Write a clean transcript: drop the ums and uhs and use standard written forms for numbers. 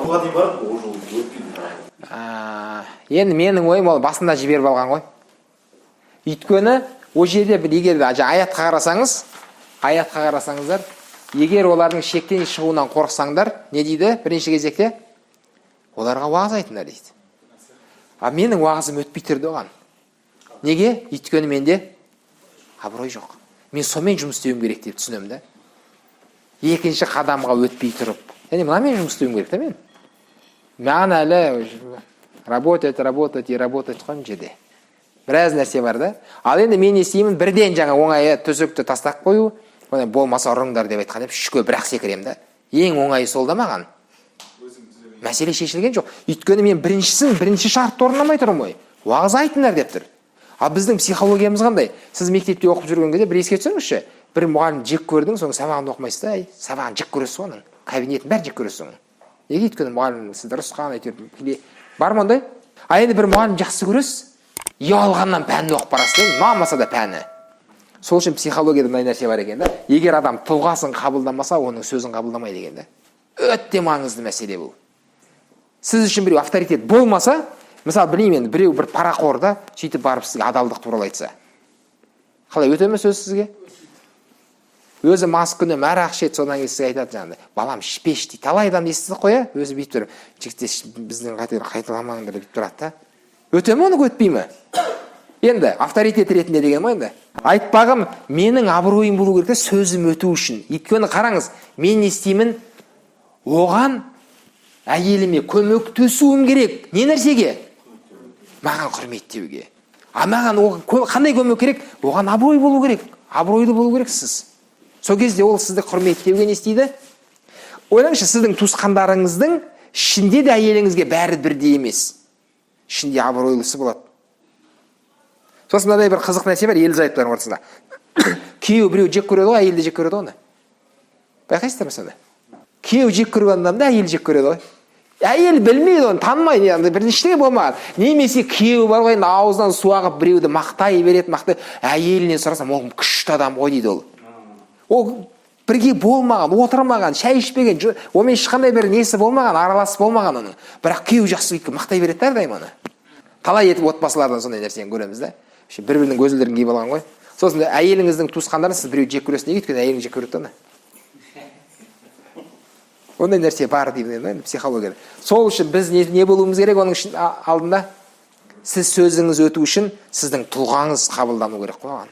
Оған дейін барады, уже өтпейді. Енді менің ойым, ол басында жіберіп алған ғой. Өйткені ол жерде бір, егер де жаңа аятқа қарасаңыз, аятқа қарасаңыздар, егер олардың шектен шығуынан қорықсаңдар, не дейді бірінші кезекте? Оларға уағыз айтыңдар дейді. А менің уағызым өтпей тұрды оған. Неге? Өйткені менде абырой жоқ. Мен сонымен жұмыс істеуім керек деп түсінемін да. Екінші қадамға өтпей тұрып, яғни мынамен жұмыс істеуім керек та мен. Маған әлі работать, работать и работать қой мына жерде. Біраз нәрсе бар да. Ал енді мен не істеймін? Бірден жаңа оңай төсекті тастап қою, одан болмаса ұрыңдар деп айтқан деп үшке бір-ақ секіремін да. Ең оңайы сол да маған. Мәселе шешілген жоқ. Өйткені мен біріншісін, бірінші шартты орындамай тұрмын ғой. Уағыз айтыңдар деп тұр. Ал біздің психологиямыз қандай? Сіз мектепте оқып жүрген кезде бір еске түсіріңізші. Бір мұғалім жек көрдің, соның сабағын оқымайсыз да, әй, сабағын жек көресіз ғой оның. Кабинетін бәрін жек көресіз оның. Неге? Өйткені мұғалім сізді ұрысқан, әйтеуір бар ма ондай? А енді бір мұғалім жақсы көресіз, ұялғаннан пәнін оқып барасыз да, ұнамаса да пәні. Сол үшін психологияда мындай нәрсе бар екен да. Егер адам тұлғасын қабылдамаса, оның сөзін қабылдамайды екен да. Өте маңызды мәселе бұл. Сіз үшін біреу авторитет болмаса, мысалы, білмеймін енді, біреу бір парақор да, сөйтіп барып сізге адалдық туралы айтса, қалай, өте ме сөз сізге? Өзі маскүнем, арақ ішеді, содан кейін сізге айтады жаңағыдай: «Балам, ішпеші», – дейді. Талай адамды естідік қой, иә? Өзі бүйтіп тұрып: «Жігіттер, бізден қайталамаңдар», – деп тұрады да. Өте ме онікі, өтпей ме? Енді авторитет ретінде деген ғой. Енді айтпағым, менің абыройым болу керек та сөзім өту үшін. Өйткені қараңыз, мен не істеймін? Оған, әйеліме көмектесуім керек. Не нәрсеге? Маған құрметтеуге. А маған оған қандай көмек керек? Оған абырой болу керек, абыройлы болу керексіз. Сол кезде ол сізді құрметтеуге не істейді? Ойлаңызшы, сіздің туысқандарыңыздың ішінде де әйеліңізге бәрі бірдей емес, ішінде абыройлысы болады. Сосын мынадай бір қызық нәрсе бар ерлі зайыптылардың ортасында: күйеуі біреу жек көреді ғой, әйелі де жек көреді ғой оны. Байқайсыздар ма соны? Күйеуі жек көрген адамды әйелі жек көреді ғой. Әйел білмейді оны, танымайды, яғни бір ештеңе болмаған. Немесе күйеуі бар ғой енді, аузынан су ағып біреуді мақтай береді, мақтай. Әйелінен сұрасам, «Ол күшті адам ғой», – дейді. Ол бірге болмаған, отырмаған, шай ішпеген, онымен ешқандай бір несі болмаған, араласып болмаған оның. Бірақ күйеуі жақсы, өйткені мақтай береді да әрдайым оны. Талай етіп отбасылардан сондай нәрсені көреміз да, бір бірінің көзілдірігін киіп алған ғой. Сосын әйеліңіздің туысқандарын сіз біреу жек көресіз. Неге? Өйткені әйелің жек көреді да оны. Ондай нәрсе бар деймін енді психологияда. Сол үшін біз не болуымыз керек? Оның үшін алдында сіз сөзіңіз өту үшін сіздің тұлғаңыз қабылдану керек қой оған.